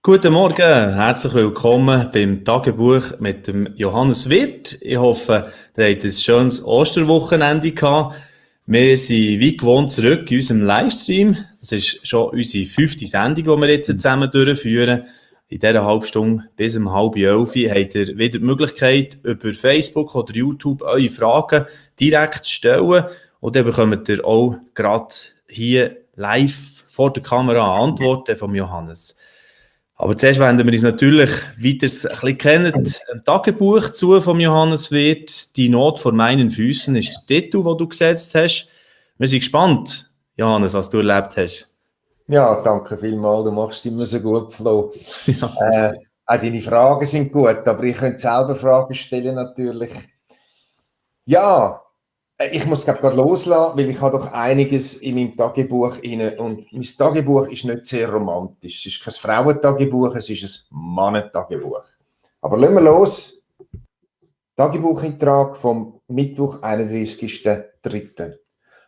Guten Morgen, herzlich willkommen beim Tagebuch mit dem Johannes Wirth. Ich hoffe, ihr hattet ein schönes Osterwochenende gehabt. Wir sind wie gewohnt zurück in unserem Livestream. Das ist schon unsere 5. Sendung, die wir jetzt zusammen durchführen. In dieser halben Stunde bis um 10:30 habt ihr wieder die Möglichkeit, über Facebook oder YouTube eure Fragen direkt zu stellen. Und dann bekommt ihr auch gerade hier live vor der Kamera Antworten von Johannes. Aber zuerst wenden wir uns natürlich, wie ihr es ein bisschen kennt, ein Tagebuch zu von Johannes Wirth. «Die Not vor meinen Füßen» ist der Titel, den du gesetzt hast. Wir sind gespannt, Johannes, was du erlebt hast. Ja, danke vielmals. Du machst es immer so gut, Flo. Ja, auch deine Fragen sind gut, aber ich könnte selber Fragen stellen natürlich. Ja, ich muss gerade loslassen, weil ich habe doch einiges in meinem Tagebuch inne und mein Tagebuch ist nicht sehr romantisch. Es ist kein Frauentagebuch, es ist ein Mannentagebuch. Aber lassen wir los. Tagebucheintrag vom Mittwoch, 31.03.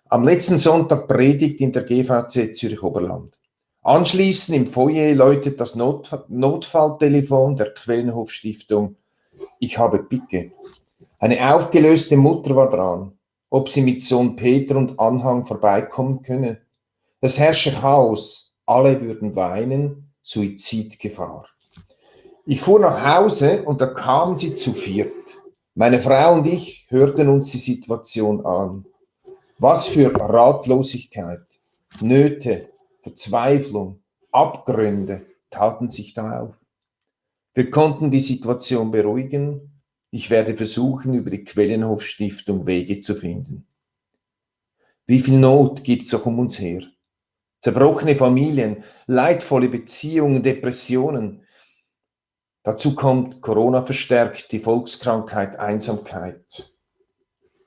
Am letzten Sonntag Predigt in der GVZ Zürich-Oberland. Anschließend im Foyer läutet das Notfalltelefon der Quellenhof-Stiftung. Ich habe Picke. Eine aufgelöste Mutter war dran, ob sie mit Sohn Peter und Anhang vorbeikommen könne. Es herrsche Chaos, alle würden weinen, Suizidgefahr. Ich fuhr nach Hause und da kamen sie zu viert. Meine Frau und ich hörten uns die Situation an. Was für Ratlosigkeit, Nöte, Verzweiflung, Abgründe taten sich da auf. Wir konnten die Situation beruhigen. Ich werde versuchen, über die Quellenhof-Stiftung Wege zu finden. Wie viel Not gibt es auch um uns her? Zerbrochene Familien, leidvolle Beziehungen, Depressionen. Dazu kommt Corona verstärkt, die Volkskrankheit Einsamkeit.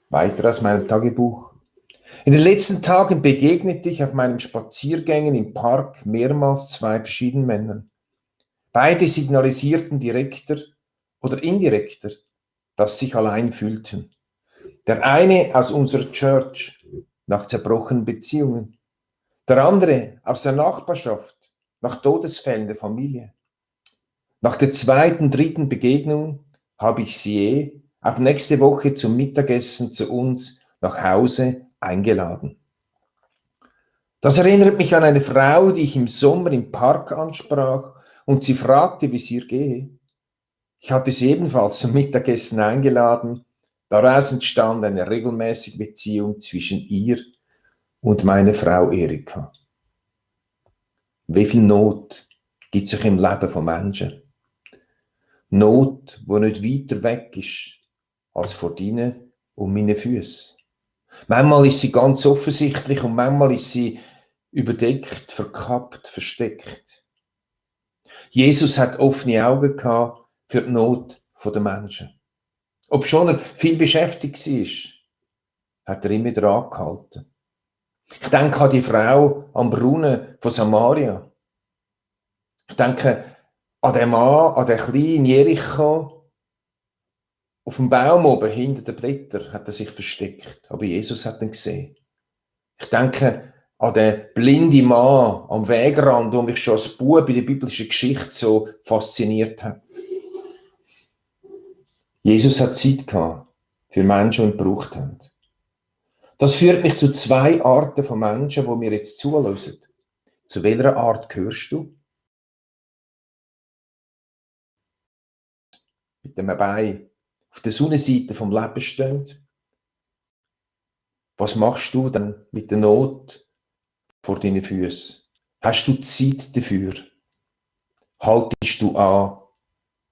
Weiter aus meinem Tagebuch. In den letzten Tagen begegnete ich auf meinen Spaziergängen im Park mehrmals zwei verschiedenen Männern. Beide signalisierten direkter oder indirekter, dass sie sich allein fühlten. Der eine aus unserer Church nach zerbrochenen Beziehungen, der andere aus der Nachbarschaft nach Todesfällen der Familie. Nach der zweiten, dritten Begegnung habe ich sie auf nächste Woche zum Mittagessen zu uns nach Hause eingeladen. Das erinnert mich an eine Frau, die ich im Sommer im Park ansprach und sie fragte, wie es ihr gehe. Ich hatte sie ebenfalls zum Mittagessen eingeladen. Daraus entstand eine regelmäßige Beziehung zwischen ihr und meiner Frau Erika. Wie viel Not gibt es im Leben von Menschen? Not, wo nicht weiter weg ist als vor deinen und meinen Füßen. Manchmal ist sie ganz offensichtlich und manchmal ist sie überdeckt, verkappt, versteckt. Jesus hat offene Augen gehabt für die Not der Menschen. Obschon er viel beschäftigt war, hat er immer wieder angehalten. Ich denke an die Frau am Brunnen von Samaria. Ich denke an den Mann, an den kleinen Jericho. Auf dem Baum oben hinter den Blättern hat er sich versteckt, aber Jesus hat ihn gesehen. Ich denke an den blinden Mann am Wegrand, der mich schon als Bub in der biblischen Geschichte so fasziniert hat. Jesus hat Zeit gehabt für Menschen, die ihn gebraucht haben. Das führt mich zu zwei Arten von Menschen, die mir jetzt zuhören. Zu welcher Art gehörst du? Mit dem Bein auf der Sonnenseite vom Leben stehend. Was machst du dann mit der Not vor deinen Füßen? Hast du Zeit dafür? Haltest du an?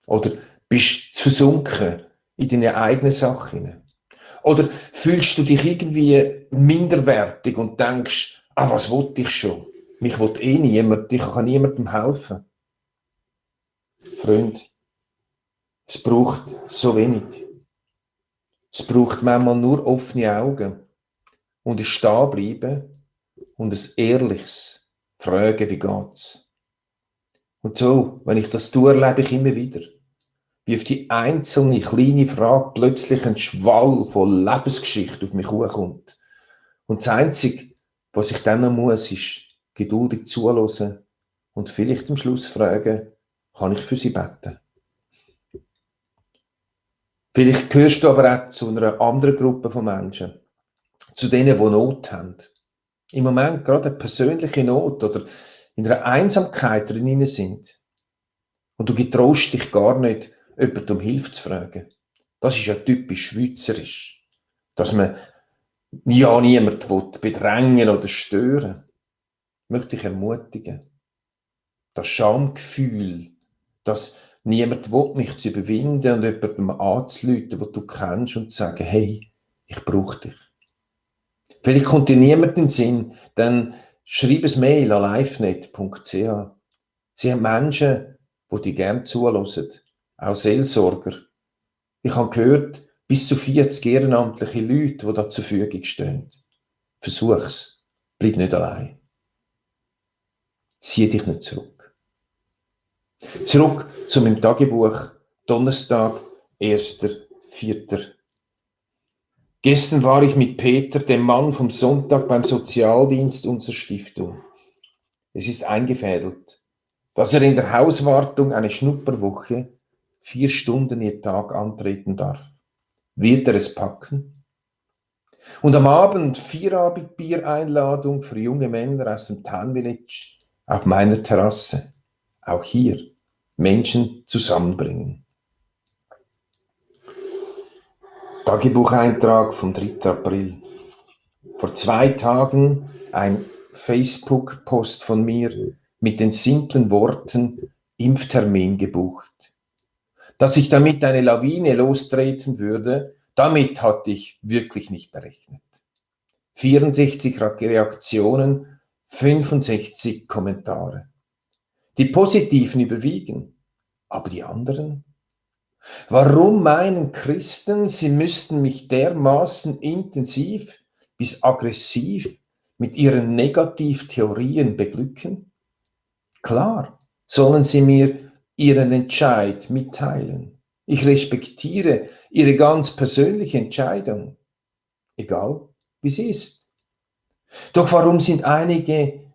Oder bist du versunken in deine eigene Sache? Oder fühlst du dich irgendwie minderwertig und denkst, was wollte ich schon? Mich will eh niemand, ich kann niemandem helfen. Freund, es braucht so wenig. Es braucht manchmal nur offene Augen und ein Stehenbleiben und ein ehrliches Fragen, wie geht's? Und so, wenn ich das tue, erlebe ich immer wieder, wie auf die einzelne kleine Frage plötzlich ein Schwall von Lebensgeschichte auf mich hochkommt. Und das Einzige, was ich dann noch muss, ist geduldig zuhören und vielleicht am Schluss fragen, kann ich für sie beten. Vielleicht gehörst du aber auch zu einer anderen Gruppe von Menschen, zu denen, die Not haben. Im Moment gerade eine persönliche Not oder in einer Einsamkeit drin sind. Und du getraust dich gar nicht, jemanden um Hilfe zu fragen. Das ist ja typisch schweizerisch. Dass man ja niemanden bedrängen oder stören will. Möchte ich ermutigen. Das Schamgefühl, dass niemand will, mich zu überwinden und jemandem anzurufen, den du kennst und zu sagen, hey, ich brauche dich. Vielleicht kommt dir niemand in den Sinn, dann schreib ein Mail an livenet.ch. Sie haben Menschen, die dich gerne zuhören, auch Seelsorger. Ich habe gehört, bis zu 40 ehrenamtliche Leute, die da zur Verfügung stehen. Versuch's. Bleib nicht allein. Zieh dich nicht zurück. Zurück zu meinem Tagebuch, Donnerstag, 1.4. Gestern war ich mit Peter, dem Mann vom Sonntag, beim Sozialdienst unserer Stiftung. Es ist eingefädelt, dass er in der Hauswartung eine Schnupperwoche 4 Stunden je Tag antreten darf. Wird er es packen? Und am Abend 4-Abend-Bier-Einladung für junge Männer aus dem Town Village auf meiner Terrasse. Auch hier Menschen zusammenbringen. Tagebucheintrag vom 3. April. Vor 2 Tagen ein Facebook-Post von mir mit den simplen Worten Impftermin gebucht. Dass ich damit eine Lawine lostreten würde, damit hatte ich wirklich nicht berechnet. 64 Reaktionen, 65 Kommentare. Die positiven überwiegen, aber die anderen? Warum meinen Christen, sie müssten mich dermaßen intensiv bis aggressiv mit ihren Negativtheorien beglücken? Klar, sollen sie mir ihren Entscheid mitteilen. Ich respektiere ihre ganz persönliche Entscheidung, egal wie sie ist. Doch warum sind einige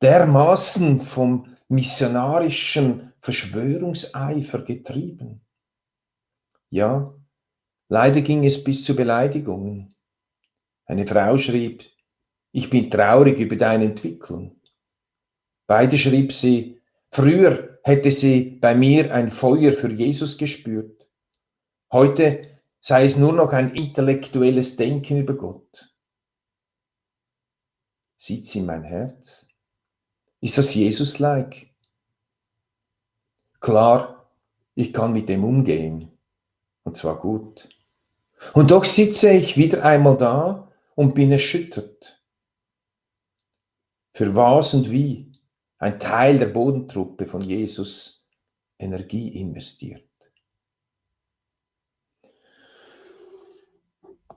dermaßen vom missionarischen Verschwörungseifer getrieben? Ja, leider ging es bis zu Beleidigungen. Eine Frau schrieb, ich bin traurig über deine Entwicklung. Beide schrieb sie, früher hätte sie bei mir ein Feuer für Jesus gespürt. Heute sei es nur noch ein intellektuelles Denken über Gott. Sieht sie mein Herz? Ist das Jesus-like? Klar, ich kann mit dem umgehen. Und zwar gut. Und doch sitze ich wieder einmal da und bin erschüttert. Für was und wie ein Teil der Bodentruppe von Jesus Energie investiert.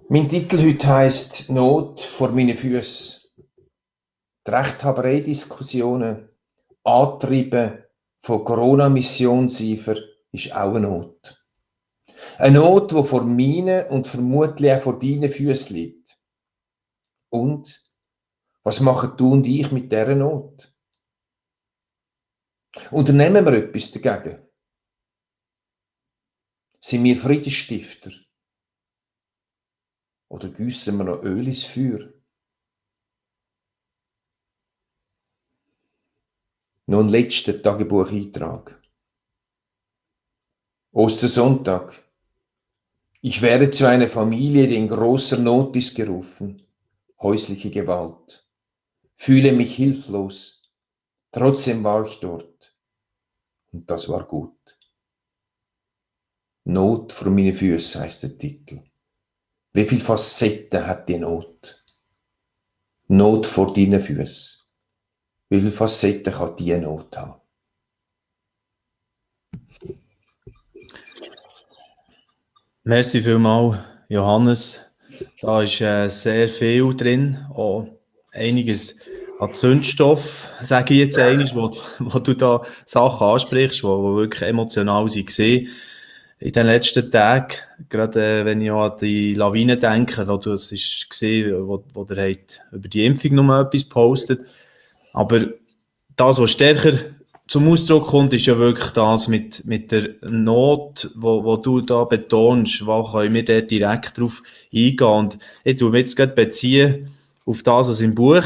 Mein Titel heute heisst Not vor meine Füße. Die Rechthaberei-Diskussionen, angetrieben von Corona-Missionseifer, ist auch eine Not. Eine Not, die vor meinen und vermutlich auch vor deinen Füßen liegt. Und was machen du und ich mit dieser Not? Unternehmen wir etwas dagegen? Sind wir Friedensstifter? Oder gießen wir noch Öl ins Feuer? Noch ein letzter Tagebucheintrag. Ostersonntag. Ich werde zu einer Familie, die in großer Not ist, gerufen. Häusliche Gewalt. Fühle mich hilflos. Trotzdem war ich dort. Und das war gut. Not vor meine Füße heisst der Titel. Wie viele Facetten hat die Not? Not vor deinen Füßen. Wie viele Facetten kann die Not haben? Merci vielmals, Johannes. Da ist sehr viel drin, auch einiges an Zündstoff, sage ich jetzt einmal, wo du da Sachen ansprichst, die wirklich emotional waren in den letzten Tagen. Gerade wenn ich an die Lawine denke, wo du es ist gesehen, wo der hat über die Impfung noch mal etwas gepostet. Aber das, was stärker zum Ausdruck kommt, ist ja wirklich das mit der Not, wo du da betonst, wo können wir dort direkt drauf eingehen. Und ich tue mich jetzt gerade beziehen auf das, was im Buch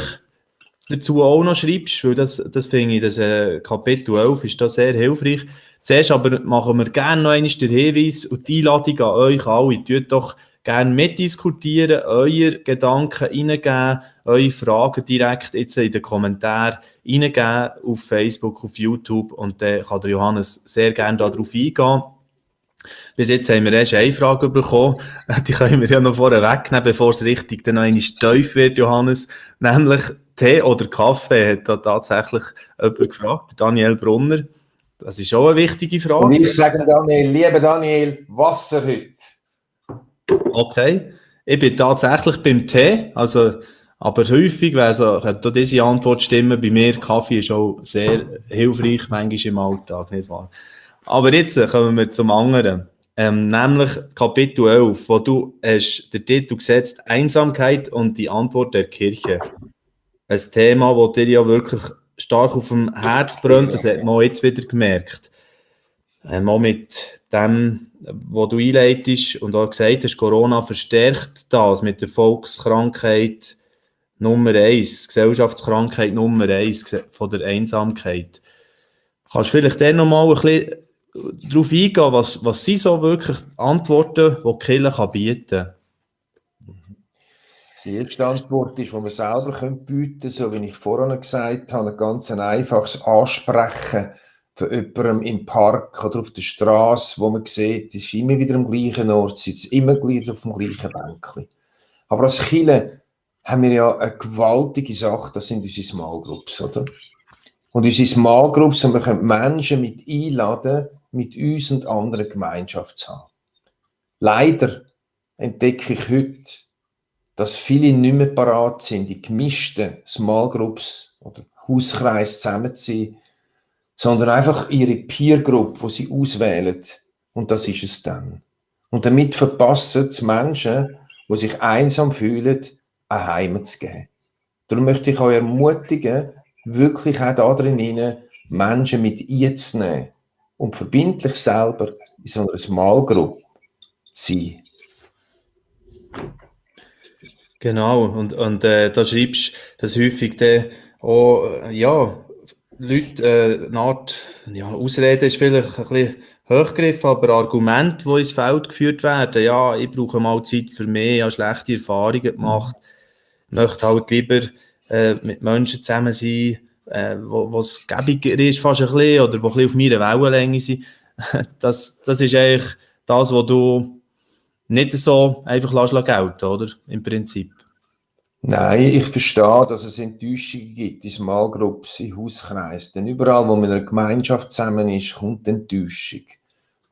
dazu auch noch schreibst, weil das finde ich, das Kapitel 11 ist da sehr hilfreich. Zuerst aber machen wir gerne noch einmal den Hinweis und die Einladung an euch alle. Tut doch gerne mitdiskutieren, eure Gedanken reingeben, eure Fragen direkt jetzt in den Kommentaren reingeben auf Facebook, auf YouTube und dann kann der Johannes sehr gerne darauf eingehen. Bis jetzt haben wir erst eine Frage bekommen, die können wir ja noch vorher wegnehmen, bevor es richtig dann noch einmal tief wird, Johannes, nämlich Tee oder Kaffee, hat da tatsächlich jemand gefragt, Daniel Brunner. Das ist auch eine wichtige Frage. Und ich sage Daniel, lieber Daniel, Wasser heute. Okay, ich bin tatsächlich beim Tee, also, aber häufig könnte diese Antwort stimmen. Bei mir, Kaffee ist auch sehr hilfreich, manchmal im Alltag, nicht wahr? Aber jetzt kommen wir zum anderen, nämlich Kapitel 11, wo du hast den Titel gesetzt, Einsamkeit und die Antwort der Kirche. Ein Thema, das dir ja wirklich stark auf dem Herz brennt, das hat man auch jetzt wieder gemerkt. Auch mit dem, was du einleitest und auch gesagt hast, Corona verstärkt das mit der Volkskrankheit Nummer 1, Gesellschaftskrankheit Nummer 1 von der Einsamkeit. Kannst du vielleicht dann noch mal ein bisschen darauf eingehen, was sind so wirklich Antworten, die die Kirche bieten kann? Die erste Antwort ist, die wir selber bieten können, so wie ich vorhin gesagt habe, ein ganz einfaches Ansprechen von jemandem im Park oder auf der Straße, wo man sieht, ist immer wieder am gleichen Ort, sitzt immer gleich auf dem gleichen Bänkchen. Aber als Kirche haben wir ja eine gewaltige Sache, das sind unsere Small Groups, oder? Und unsere Small Groups, und wir können Menschen mit einladen, mit uns und anderen Gemeinschaft zu haben. Leider entdecke ich heute, dass viele nicht mehr parat sind, die gemischten Small Groups oder Hauskreis zusammenzuziehen, sondern einfach ihre Peer Group, die sie auswählen. Und das ist es dann. Und damit verpassen es Menschen, die sich einsam fühlen, eine Heimat zu geben. Darum möchte ich euch ermutigen, wirklich auch da drin Menschen mit einzunehmen und verbindlich selber in so einer Small Group zu sein. Genau, und da schreibst du, dass häufig dann auch, Leute, eine Art, Ausrede ist vielleicht ein bisschen hochgegriffen, aber Argumente, die ins Feld geführt werden, ja, ich brauche mal Zeit für mich, ich habe schlechte Erfahrungen gemacht, möchte halt lieber mit Menschen zusammen sein, wo es gäbiger ist fast ein bisschen, oder die ein bisschen auf meiner Wellenlänge sind. Das ist eigentlich das, was du nicht so einfach gelten, oder? Im Prinzip. Nein, ich verstehe, dass es Enttäuschungen gibt in Small Groups, in Hauskreisen. Denn überall, wo man in einer Gemeinschaft zusammen ist, kommt Enttäuschung.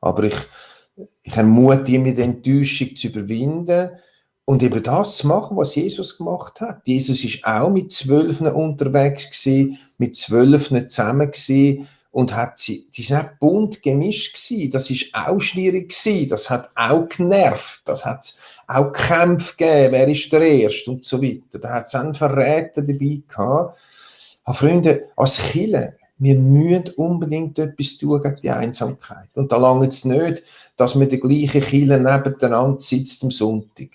Aber ich ermutige mich, die Enttäuschung zu überwinden und eben das zu machen, was Jesus gemacht hat. Jesus war auch mit 12 unterwegs gewesen, mit 12 zusammen gewesen und die sind auch bunt gemischt gewesen. Das ist auch schwierig gewesen. Das hat auch genervt. Das hat auch Kämpfe gegeben. Wer ist der Erste? Und so weiter. Da hat es einen Verräter dabei gehabt. Aber Freunde, als Kirche, wir müssen unbedingt etwas tun gegen die Einsamkeit. Und da langt es nicht, dass man die gleiche Kirche nebeneinander sitzt am Sonntag.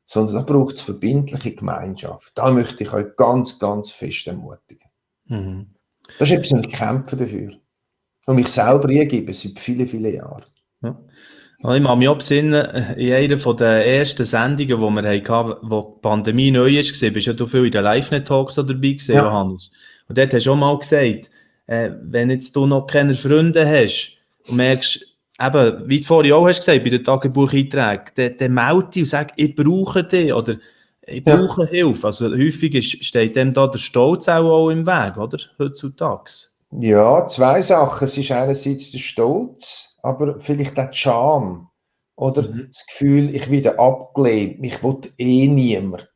Sondern da braucht es verbindliche Gemeinschaft. Da möchte ich euch ganz, ganz fest ermutigen. Mhm. Das ist etwas, ein Kämpfen dafür. Und mich selber eingeben seit vielen, vielen Jahren. Ja. Ich kann mich auch besinnen, in einer der ersten Sendungen, die wir hatten, wo die Pandemie neu war, bist ja du viel in den Live-Net-Talks dabei gewesen, Johannes. Und dort hast du auch mal gesagt, wenn jetzt du noch keine Freunde hast und merkst, eben, wie du vorhin auch hast gesagt, bei den Tagebucheinträgen, dann melde dich und sag, ich brauche dich oder ich brauche Hilfe. Also häufig steht dem da der Stolz auch im Weg, oder? Heutzutage. Ja, zwei Sachen. Es ist einerseits der Stolz, aber vielleicht auch die Scham. Oder das Gefühl, ich werde abgelehnt, mich will niemand.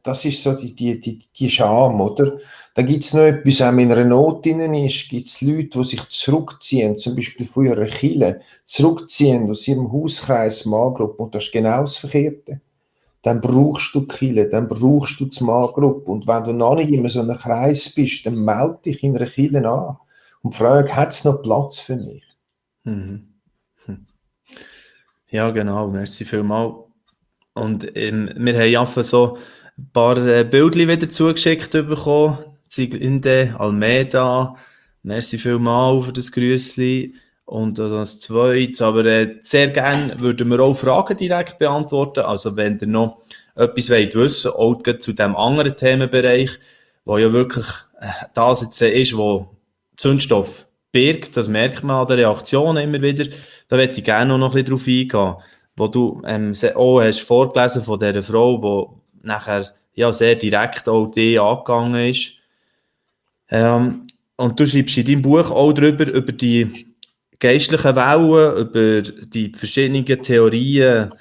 Das ist so die Scham, oder? Dann gibt es noch etwas, auch in einer Not drin ist, gibt es Leute, die sich zurückziehen, zum Beispiel von ihrer Kirche, zurückziehen aus ihrem Hauskreis, Small Group, und das ist genau das Verkehrte. Dann brauchst du die Kirche, dann brauchst du die Small Group. Und wenn du noch nicht in so einem Kreis bist, dann melde dich in einer Kirche an. und frage, hat es noch Platz für mich? Mhm. Ja, genau, merci vielmals. Und wir haben einfach so ein paar Bildchen wieder zugeschickt bekommen. Sieglinde, Almeida, merci vielmals für das Grüßli. Und das Zweites, aber sehr gerne würden wir auch Fragen direkt beantworten. Also wenn ihr noch etwas wollt wissen, auch gerade zu diesem anderen Themenbereich, wo ja wirklich das jetzt ist, wo Zündstoff birgt, das merkt man an den Reaktionen immer wieder, da möchte ich gerne noch ein bisschen drauf eingehen, wo du auch hast vorgelesen von dieser Frau, die nachher ja, sehr direkt auch die angegangen ist. Und du schreibst in deinem Buch auch über die geistlichen Wellen, über die verschiedenen Theorien,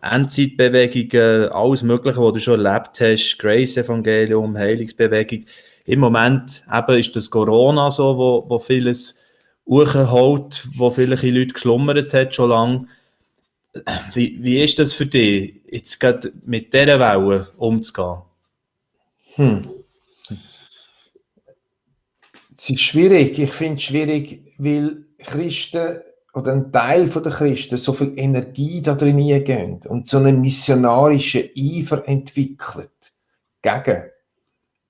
Endzeitbewegungen, alles Mögliche, was du schon erlebt hast, Grace-Evangelium, Heilungsbewegung. Im Moment eben ist das Corona so, wo vieles hochholt, wo viele Leute geschlummert hat schon lange. Wie ist das für dich, jetzt gerade mit dieser Welle umzugehen? Es ist schwierig. Ich finde es schwierig, weil Christen oder ein Teil der Christen so viel Energie da drin gehen und so einen missionarischen Eifer entwickelt. Gegen.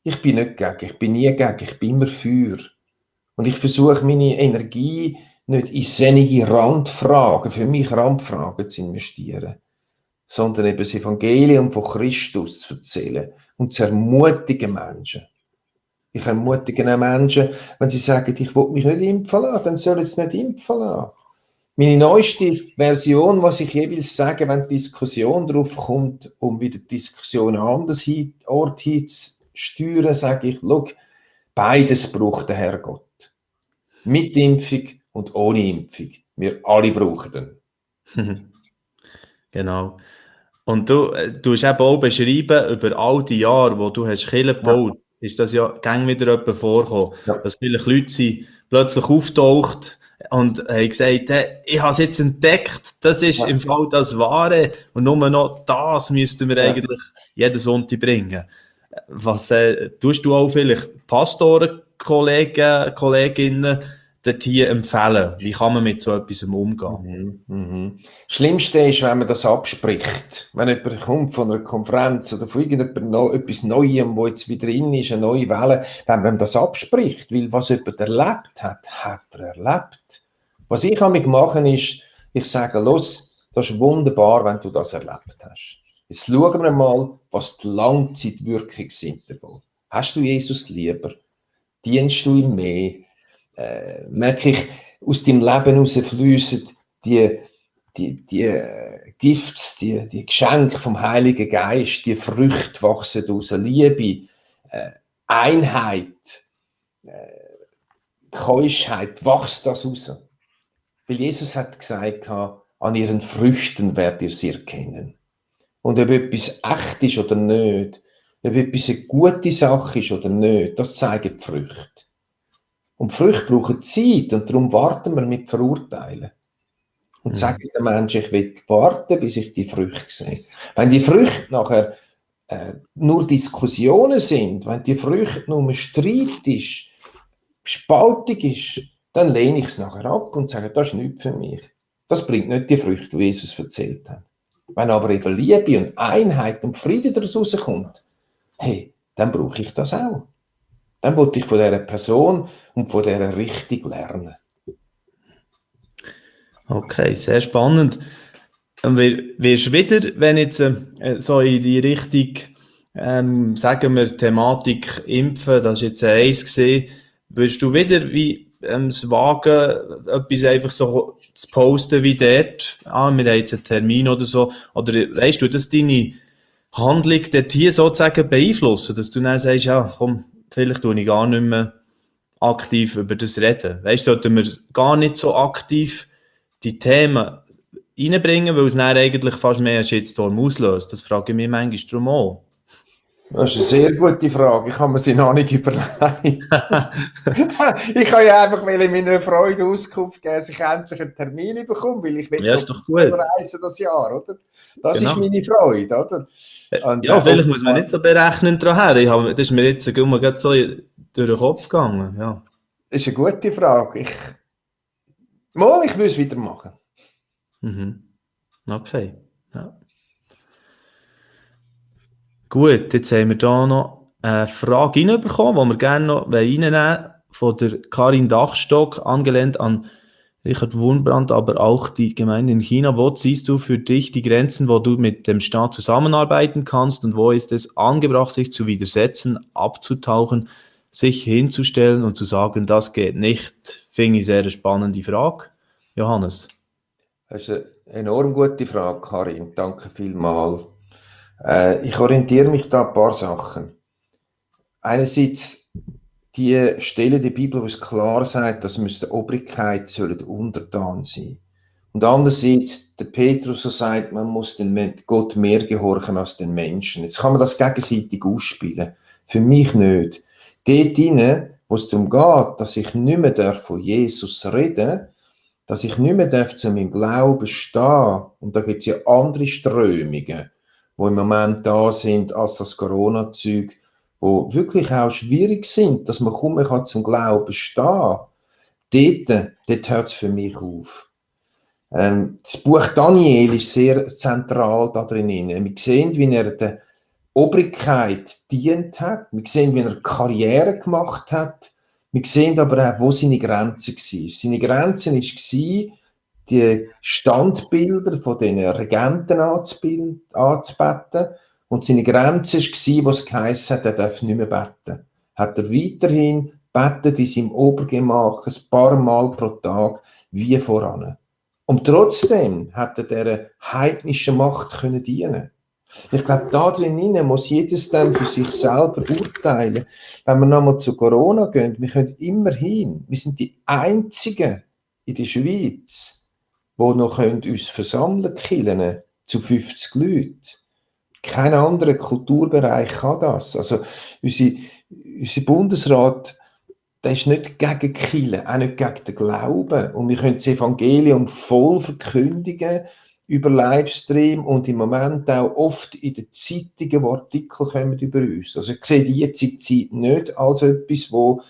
Ich bin nicht gegen, ich bin nie gegen, ich bin immer für. Und ich versuche meine Energie nicht in solche Randfragen, für mich Randfragen zu investieren, sondern eben das Evangelium von Christus zu erzählen und zu ermutigen Menschen. Ich ermutige auch Menschen, wenn sie sagen, ich will mich nicht impfen lassen, dann sollen sie nicht impfen lassen. Meine neueste Version, was ich jeweils sage, wenn die Diskussion drauf kommt, um wieder die Diskussion an anders Ort hinzusteuern, sage ich, schau, beides braucht der Herrgott. Mit Impfung und ohne Impfung. Wir alle brauchen den. Genau. Und du hast eben auch beschrieben, über all die Jahre, wo du hast Kirche gebaut, ist das ja gang wieder jemand vorgekommen, dass viele Leute sind plötzlich auftaucht und haben gesagt, hey, ich habe es jetzt entdeckt, das ist im Fall das Wahre und nur noch das müssten wir eigentlich jeden Sonntag bringen. Was tust du auch vielleicht Pastoren, Kolleginnen dort hier empfehlen? Wie kann man mit so etwas umgehen? Schlimmste ist, wenn man das abspricht. Wenn jemand kommt von einer Konferenz oder von etwas Neuem, wo jetzt wieder drin ist, eine neue Welle, wenn man das abspricht, weil was jemand erlebt hat, hat er erlebt. Was ich mache, ist, ich sage, los, das ist wunderbar, wenn du das erlebt hast. Jetzt schauen wir mal, was die Langzeitwirkungen sind davon. Hast du Jesus lieber? Dienst du ihm mehr? Merke ich, aus deinem Leben herausfliessen die Gifts, die Geschenke vom Heiligen Geist, die Früchte wachsen aus Liebe, Einheit, Keuschheit, wächst das raus. Weil Jesus hat gesagt, an ihren Früchten werdet ihr sie erkennen. Und ob etwas echt ist oder nicht, ob etwas eine gute Sache ist oder nicht, das zeigen die Früchte. Und die Früchte brauchen Zeit und darum warten wir mit Verurteilen. Und sagen den Menschen, ich will warten, bis ich die Früchte sehe. Wenn die Früchte nachher nur Diskussionen sind, wenn die Früchte nur Streit ist, Spaltung ist, dann lehne ich es nachher ab und sage, das ist nichts für mich. Das bringt nicht die Früchte, die Jesus erzählt hat. Wenn aber eben Liebe und Einheit und Frieden daraus rauskommt, hey, dann brauche ich das auch. Dann wollte ich von dieser Person und von dieser Richtung lernen. Okay, sehr spannend. Und wirst du wieder, wenn jetzt so in die Richtung, sagen wir, Thematik Impfen, das ist jetzt eins gesehen, würdest du wieder wie es wagen, etwas einfach so zu posten wie dort, wir haben jetzt einen Termin oder so, oder weißt du, dass deine Handlung dort hier sozusagen beeinflussen, dass du dann sagst, ja, komm, vielleicht tue ich gar nicht mehr aktiv über das reden. Weißt du, sollten wir gar nicht so aktiv die Themen reinbringen, weil es dann eigentlich fast mehr einen Shitstorm auslöst. Das frage ich mich manchmal darum auch. Das ist eine sehr gute Frage. Ich habe mir sie noch nicht überlegt. Ich kann ja einfach meiner Freude Auskunft geben, dass ich endlich einen Termin bekomme, weil ich will reisen das Jahr, oder? Das ist meine Freude, oder? Und, ja, vielleicht muss man nicht so berechnen daran. Das ist mir jetzt gerade so durch den Kopf gegangen. Ja. Das ist eine gute Frage. Ich will es wieder machen. Mhm. Okay. Ja. Gut, jetzt haben wir hier noch eine Frage reinbekommen, die wir gerne noch reinnehmen wollen, von der Karin Dachstock, angelehnt an Richard Wurmbrand, aber auch die Gemeinde in China. Wo siehst du für dich die Grenzen, wo du mit dem Staat zusammenarbeiten kannst und wo ist es angebracht, sich zu widersetzen, abzutauchen, sich hinzustellen und zu sagen, das geht nicht? Finde ich sehr spannend, die Frage. Johannes. Das ist eine enorm gute Frage, Karin. Danke vielmals. Ich orientiere mich da an ein paar Sachen. Einerseits die Stelle der Bibel, wo es klar sagt, dass wir der Obrigkeit sollen untertan sein. Und andererseits der Petrus, so sagt, man muss den Gott mehr gehorchen als den Menschen. Jetzt kann man das gegenseitig ausspielen. Für mich nicht. Dort hinein, wo es darum geht, dass ich nicht mehr von Jesus reden, dass ich nicht mehr zu meinem Glauben stehen. Und da gibt es ja andere Strömungen, die im Moment da sind als das Corona-Zeug, die wirklich auch schwierig sind, dass man kaum mehr zum Glauben stehen kann. Dort hört es für mich auf. Das Buch Daniel ist sehr zentral da drin. Wir sehen, wie er der Obrigkeit dient hat. Wir sehen, wie er Karriere gemacht hat. Wir sehen aber auch, wo seine Grenze war. Seine Grenze war, die Standbilder von den Regenten anzubeten. Und seine Grenze war, wo es geheißen hat, er darf nicht mehr beten. Hat er weiterhin betet in seinem Obergemach ein paar Mal pro Tag wie voran. Und trotzdem hat er dieser heidnischen Macht dienen. Ich glaube, da drin muss jedes dann für sich selber urteilen. Wenn wir nochmal zu Corona gehen, wir können immerhin, wir sind die Einzigen in der Schweiz, die noch uns versammeln können, zu 50 Leuten. Kein anderer Kulturbereich kann das. Also, unser Bundesrat, der ist nicht gegen die Kirche, auch nicht gegen den Glauben. Und wir können das Evangelium voll verkündigen über Livestream und im Moment auch oft in den Zeitungen, wo Artikel kommen über uns. Also ich sehe die jetzige Zeit nicht als etwas, wo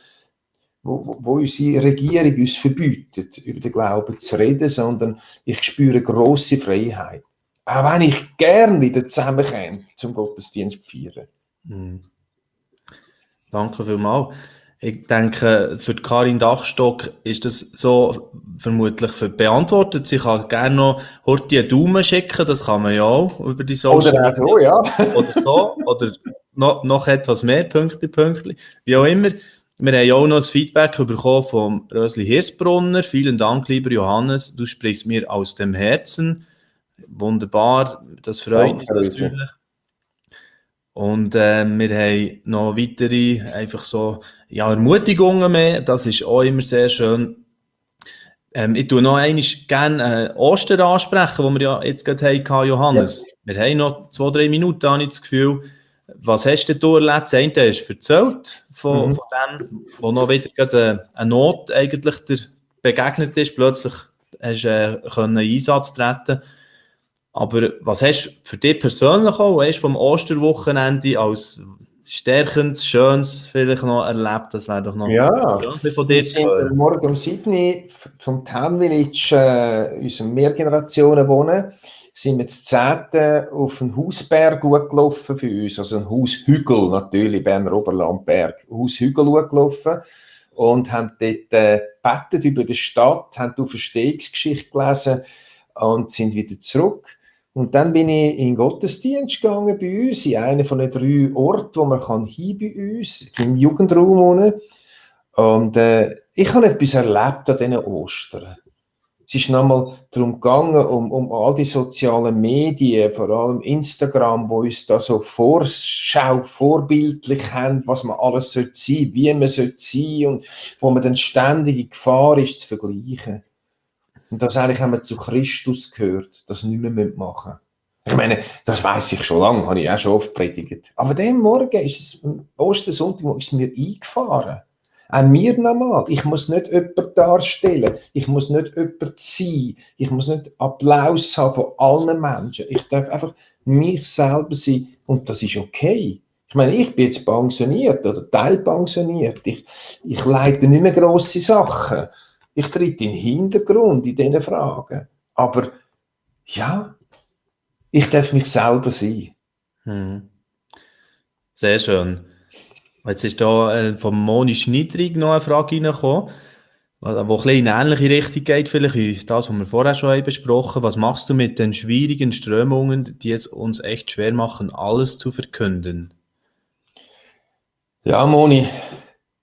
unsere Regierung uns verbietet, über den Glauben zu reden, sondern ich spüre grosse Freiheit. Auch wenn ich gern wieder zusammenkomme, zum Gottesdienst zu feiern. Mhm. Danke vielmals. Ich denke, für Karin Dachstock ist das so vermutlich beantwortet. Sie kann gerne noch heute einen Daumen schicken, das kann man ja auch über die Social Media. Oder auch so, ja. Oder so, oder noch etwas mehr, Pünktchen. Wie auch immer. Wir haben auch noch ein Feedback bekommen vom Rösli Hirsbrunner. Vielen Dank, lieber Johannes, du sprichst mir aus dem Herzen. Wunderbar, das freut mich natürlich. Und wir haben noch weitere einfach so, Ermutigungen mehr, das ist auch immer sehr schön. Ich tue noch einmal gerne Ostern ansprechen, wo wir ja jetzt gerade hatten, Johannes. Ja. Wir haben noch 2-3 Minuten, habe ich das Gefühl. Was hast du erlebt? Das eine hast du erzählt von dem, wo noch wieder gerade eine Not eigentlich dir begegnet ist. Plötzlich hast du in Einsatz treten. Aber was hast du für dich persönlich auch vom Osterwochenende als stärkendes, schönes vielleicht noch erlebt? Das wäre doch noch von dir. Wir sind morgen um 7 Uhr vom Town Village, unserem Mehrgenerationenwohnen, sind wir zu 10. auf einen Hausberg gelaufen für uns, also ein Haushügel natürlich, Berner Oberlandberg, Haushügel gelaufen und haben dort gebetet über die Stadt, haben die Auferstehungsgeschichte gelesen und sind wieder zurück. Und dann bin ich in den Gottesdienst gegangen bei uns, in einen von den 3 Orten, wo man hin bei uns, im Jugendraum. Und ich habe etwas erlebt an diesen Ostern. Es ist nochmal darum gegangen, um all die sozialen Medien, vor allem Instagram, wo uns da so vorbildlich haben, was man alles sein sollte, wie man sein sollte und wo man dann ständig in Gefahr ist, zu vergleichen. Und das eigentlich haben wir zu Christus gehört, das nicht mehr machen müssen. Ich meine, das weiss ich schon lange, habe ich auch schon oft predigt. Aber dem Morgen ist es, am Ostersonntag, ist es mir eingefahren. Auch mir nochmal. Ich muss nicht jemanden darstellen. Ich muss nicht jemand sein. Ich muss nicht Applaus haben von allen Menschen. Ich darf einfach mich selber sein. Und das ist okay. Ich meine, ich bin jetzt pensioniert oder teilpensioniert. Ich leite nicht mehr grosse Sachen. Ich trete in den Hintergrund in diesen Fragen. Aber ja, ich darf mich selber sein. Mhm. Sehr schön. Jetzt ist da von Moni Schneidrig noch eine Frage reingekommen, die ein bisschen in eine ähnliche Richtung geht, vielleicht wie das, was wir vorher schon haben besprochen. Was machst du mit den schwierigen Strömungen, die es uns echt schwer machen, alles zu verkünden? Ja, Moni,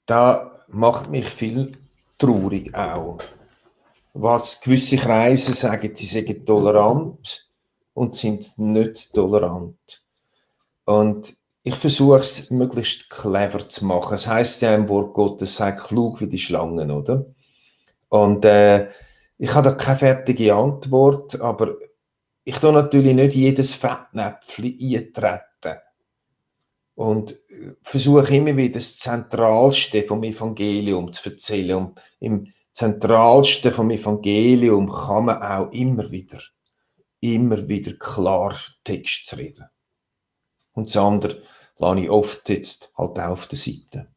da macht mich viel traurig auch. Was gewisse Kreise sagen, sie seien tolerant und sind nicht tolerant. Und ich versuche es möglichst clever zu machen. Es heißt ja im Wort Gottes, sei klug wie die Schlangen, oder? Und ich habe da keine fertige Antwort, aber ich tue natürlich nicht jedes Fettnäpfchen eintreten. Und versuche immer wieder das Zentralste vom Evangelium zu erzählen. Und im Zentralsten vom Evangelium kann man auch immer wieder klar Text zu reden. Und das andere lasse ich oft jetzt halt auch auf der Seite.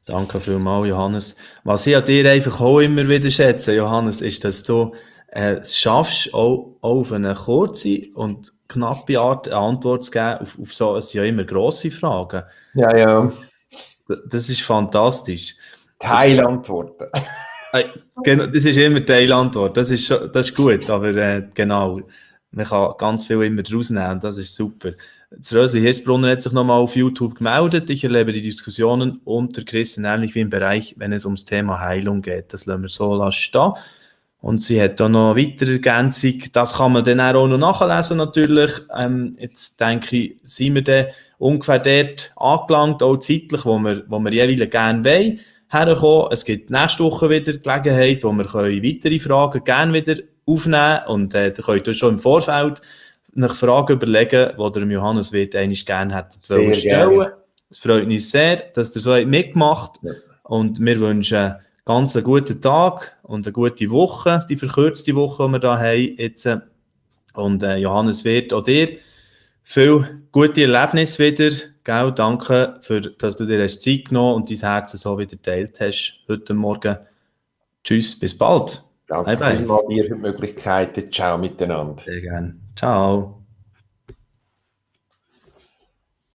Danke vielmals, Johannes. Was ich an dir einfach auch immer wieder schätze, Johannes, ist, dass du es schaffst, auch auf eine kurze und knappe Art eine Antwort zu geben auf so, es sind ja immer grosse Fragen. Ja, ja. Das ist fantastisch. Teilantworten. Genau, das ist immer die Teilantwort. Das ist gut, aber genau, man kann ganz viel immer daraus nehmen und das ist super. Das Rösli Hirsbrunner hat sich nochmal auf YouTube gemeldet. Ich erlebe die Diskussionen unter Christen ähnlich wie im Bereich, wenn es ums Thema Heilung geht. Das lassen wir so stehen. Und sie hat da noch eine weitere Ergänzung. Das kann man dann auch noch nachlesen natürlich. Jetzt denke ich, sind wir dann ungefähr dort angelangt, auch zeitlich, wo wir jeweils gerne wollen, herkommen. Es gibt nächste Woche wieder die Gelegenheit, wo wir weitere Fragen gerne wieder aufnehmen können. Und ihr könnt euch schon im Vorfeld nach Fragen überlegen, die der Johannes Wirth eigentlich gerne hätte stellen. Es freut uns sehr, dass ihr so mitgemacht habt. Ja. Und wir wünschen ganz einen guten Tag und eine gute Woche, die verkürzte Woche, die wir hier haben jetzt. Und Johannes Wirth, auch dir viel gute Erlebnisse wieder. Gell? Danke, dass du dir Zeit genommen und dein Herz so wieder geteilt hast heute Morgen. Tschüss, bis bald. Danke vielmals dir für die Möglichkeiten. Ciao miteinander. Sehr gerne. Ciao.